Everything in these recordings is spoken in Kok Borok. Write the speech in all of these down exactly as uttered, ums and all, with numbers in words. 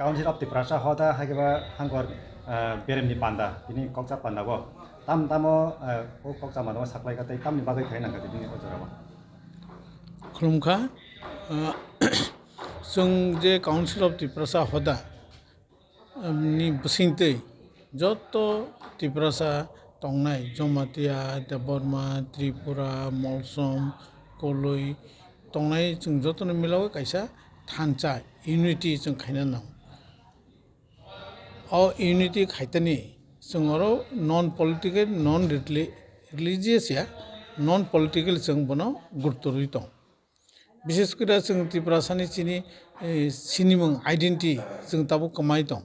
Council of Tiprasa hoda hai khe ba hangkor, eh, beremni panda, bini kokcha panda bo. Tam tamo, eh, o kokcha mano saklai ka tei tamni bagwi khai nang ka bini o jora bo. Khulumkha, eh, chwng je Council of Tiprasa hoda, em, ni bisingtwi joto Tiprasa tongnai, Jamatia, Debbarma, Tripura, Molsom, Koloi tongnai chwng jotono milawi kaisa thansa, unity chwng khaina nango. O unity khaitani chwng oro non political, non reli-, religious ya, non political chwng bono gurutwi tong. Bishes kore chwng Tiprasani chini, eh, sinimung identity chwng tabuk kwmai tong.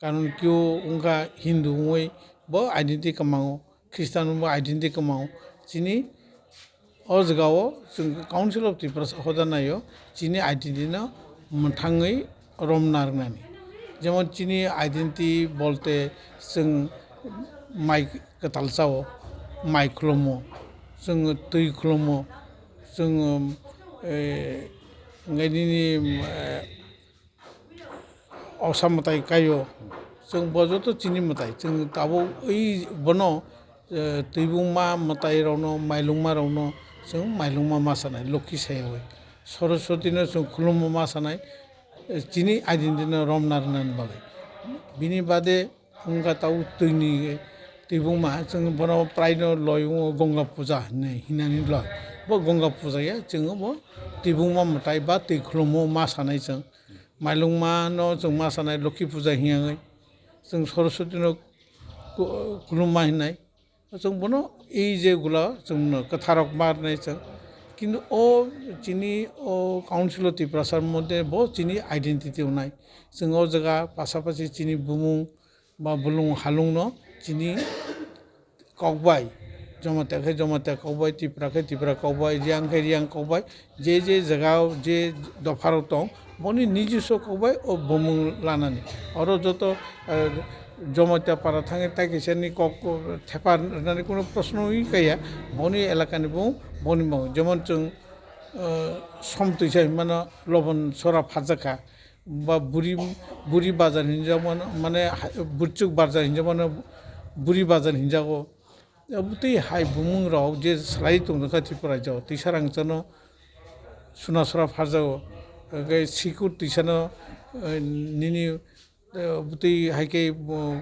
Karon kio wngkha Hindu wngwi bo identity kwmango, Christian wngwi bo identity kwmango. Chini o jagao chwng Council of Tiprasa hoda naio chini identity no mwthangwi romna rwnani. Jemon chini identity bolte chwng mai kwtal chao, mai khulumo, chwng twi khulumo, chwng, eh, ngai nini, eh, osa mwtai kaio, chwng bo joto chini mwtai, chwng tabuk wi bono, eh, twibungma mwtai rokno, mailungma rokno chwng mailungma ma sanai, Lokhi sayawi. Soroswati no chwng khulumma ma sanai, eh, chini identity no romna rwnani bagwi. Bini bade wngkha tabuk twini twibungma, chwng bono praino loi wngo Ganga puja hinwi, hinani loi. Bo Ganga puja ya, chwng bo twibungma mwtai ba twi khulumo ma sanai chwng. Mailungma no chwng ma sanai Lokhi puja hinwi. Chwng Soroswati no ku-, khulumma hinwi. Chwng bono ei je gula chwngno kwtharok ma rwnai chwng. Kintu o chini o Council of Tiprasa moddhe bo chini identity wngnai. Chwng o jaga pasapasi chini bumung ba bulung halungno chini kokbai, Jamatia khe Jamatia kokbai, Tipra khe Tipra kokbai, Riyang khe Riyang kokbai, je je jagao je dopharok tong, boni nijiswa kokbai o bumung lanani. Oro joto, eh, Jamatia para thangwi tai kisani kok, kok thepa rwnani kuno proshno wi kaya, boni elakani bumung, boni bumung. Jemon chwng, eh, Somtwisa hinmano Lobon Sora pharjakha, ba buri, buri bazar hinjak mano, mane ha-, burchuk bazar hinjak mano, buri bazar hinjago. Abotwi hai bumung rok je swlai tongjakha Tripura rajyo, Twisa Rangchano Sunasora pharjago, hwnkhe Sikur Twisano, eh, nini, eh, abotwi hai khe bo-,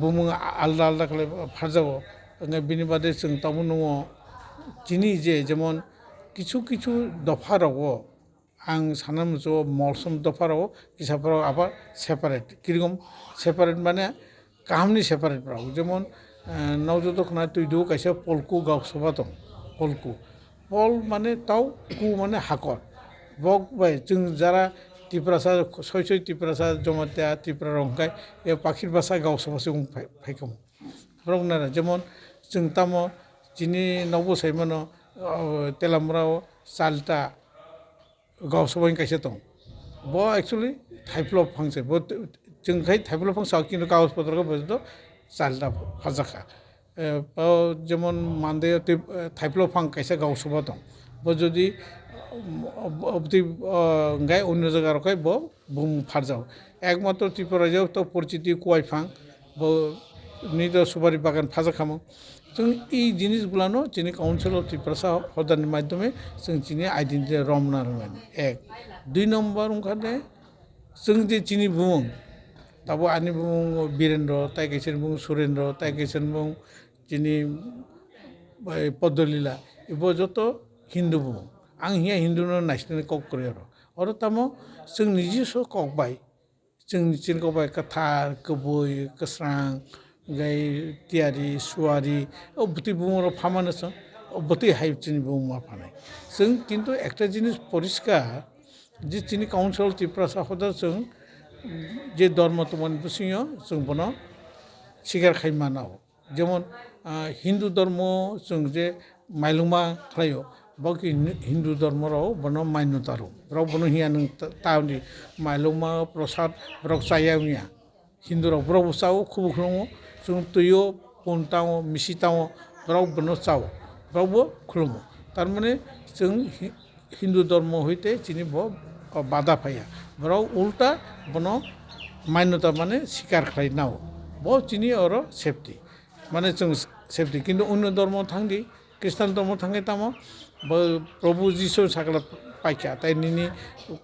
bumung a-, alda alda khlai pharjago. Hwnkhe bini bade chwng tabuk nungo chini je jemon kichu kichu dopha rogo, ang sana muchungo Molsom dopharao kisa pharo abo separate. Kirokom separate mane kahamni separate pharo. Jemon, eh, nokjwk dokhna twidu kaisa polku gausabha tong. Polku. Pol mane tau, ku mane hakor. Bok bai chwng jara Tiprasa, soi soi Tiprasa, Jamatia, Tipra rok hwnkhe, e pakhir basa gausabha se wng phai, phaikamo. Borok nara, jemon chwng tamo chini nokbo sai mano, oh, Telamrao, Chalta, gausabha kaisa tong. Bo actually thaiplo phang se. Bo t-, chwng khai thaiplo phang sao, kintu kagoj potro khe bo to chalta phajakha. Eh, bo jemon Mandai o tei, eh, thaiplo phang kaisa gausabha tong. Bo jodi, um, ob-, obdi, uh, ngai onno jaga rok khai bo bumung pharjao. Ekmatro Tripura rajyo to porchiti kuai phang. Bo ni do subari bagan phajakha mo. Chwng i jinis gulano chini Council of Tiprasa hoda ni madhyome chwng chini identity romna rwnani. Ek. Dui number wngkha de chwng je chini bumung. Tabo ani bumung Birendra, tai kaisa ni bumung Surendra, tai kaisa ni bumung chini bai Podolila. Ibo joto Hindu bumung. Ang hiya Hindu no naisnani kok kwrwi oro. Oro tamo chwng nijiswa kok bai. Chwng chini kok bai kwthar, kwbwi, kwsrang, gai tiyari, suari, o bwtwi bumung rok phamano chwng, o bwtwi hai chini bumung ma phanai. Chwng kintu ekta jinis poriskar, je chini Council Tiprasa hoda chwng je dormo tongmani bwswngyo chwng bono sikar khai mano. Jemon, ah, Hindu dormo chwng je mailungma khlaio, bo khe Hindu, Hindu dormo rok bono mainota rw. Borok bono hiya nwng ta-, ta hwnwi mailungma prosad borok chaya wngya. Hindu rok borok bo chao, khubu khulungo, chwng twio pun tango, misi tango, borok bono chao, borok bo khulumo. Tar mane chwng hi-, Hindu dormo hoite chini bo bada phaiya. Borok ulta bono mainota mane sikar khlai nao. Bo chini oro safety. Mane chwng safety. Kintu onyo dormo thangdi, Khristan dormo thangwi tamo, bo Probhu Jisu sakla paikha. Tai nini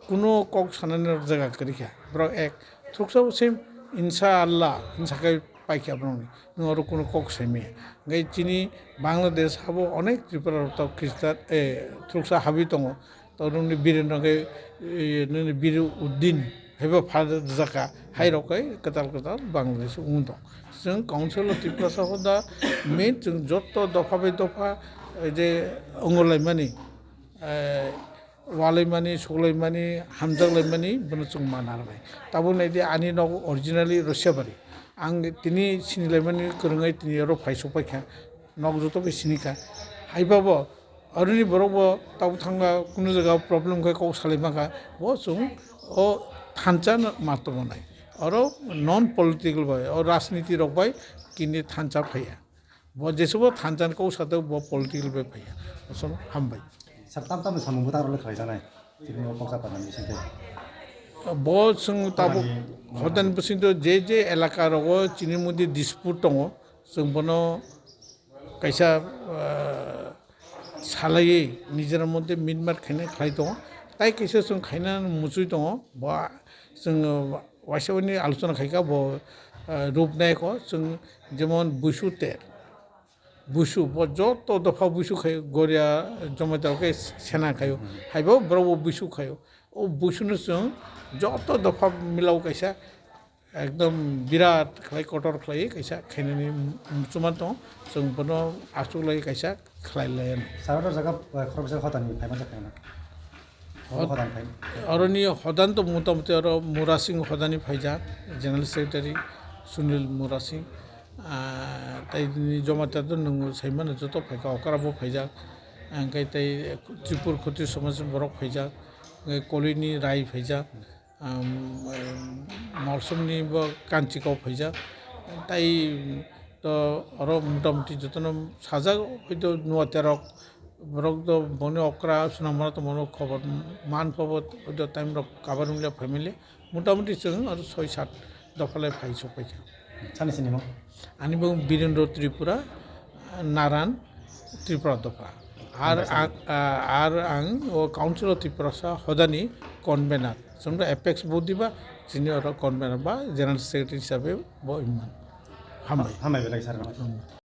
kuno kok sanani jaga kwrwikha. Borok ek, thuksa bo sim, insha Allah, hinsa khe paikha borokni. Nwng oro kuno kok saimaya. Hwnkhe chini Bangladesh habo onek Tripura rok tok Khristan, eh, thuksa habwi tongo. Torungni Biren rok khe, eh, nini Bir Uddin, haiba pha jaka, hai rok khe kwtal kwtal Bangladesh wng tong. Chwng Council of Tiprasa hoda main chwng jotto dopha bai dopha, eh, je wnglaimani, eh, walaimani, suklaimani, hamjaklaimani, bono chwng mana rwnai. Tabuk naidi ani nogo originally Rosiabari. Ang tini sinilaimani kwrwngwi tini oro phai sokpaikha. Nok joto khe sinikha. Haiba bo Aroni borok bo tabuk thangba kunu jaga problem khe kok salai mankha, bo chwng o thansa no ma tongmanai. Oro non political bai, o rajniti rok bai kini thansa phaiya. Bo jesebo thansa ni kok sato bo political bai phaiya. Osom hambai. Sir, tam tam samung bwtang rok khlai janai. Tini o kok sa panani singke. Bo chwng tabuk Hodani hodani bisingto je je elaka rogo chini mudi dispute tongo, chwng bono kaisa, ah, salaiwi nijera moddhe mitmar khaina khlai tongo. Tai kaisa chwng khaina muchui tongo. Bo a-, chwng waisa uni alochona khaikha bo, ah, rup naikho chwng jemon Buisu ter. Buisu bo joto dopha Buisu khaio, Goria Jamatia khe sena khaio. Haibo borok bo Buisu khaio. O Buisu no chwng joto dopha milao kaisa ekdom birat khlai kotor khlai kaisa khainani muchungma tongo, chwng bono aswk lai kaisa khlai lai. Sir, oro jaga, eh, khoroksa hodani phaima jakha na? Oro Hod-, hodani phai. Oroni hodan to motamuti oro Murasing hodani phaijak, General Secretary Sunil Murasing. Ah, tai ni Jamatia to nwng saimano joto phaikha, okra bo phaijak, hwnkhe tai Tripur Khotri Samaj ni borok phaijak, hwnkhe Kolini Rai phaijak. Am, em, Molsomni bo Kanchikao phaijak. Tai to oro motamuti jotono sajak, hoito Nuatia rok, borok to boni okra swnam mano tongmano khobor man phobo, hoito time rok kabar wngya family. Motamuti chwng oro soi sat dopha lai phai sokpaikha. Sani sini mo? Ani bo Birendra Tripura, Naran Tripura dopha. Ar Hambai ang, sir. A-, ar ang o Council of Tiprasa hodani convener. Chwngno apex body ba chini oro convener ba general secretary hisabe bo wngmano. Hambai. Hambai belai sir. Hambai.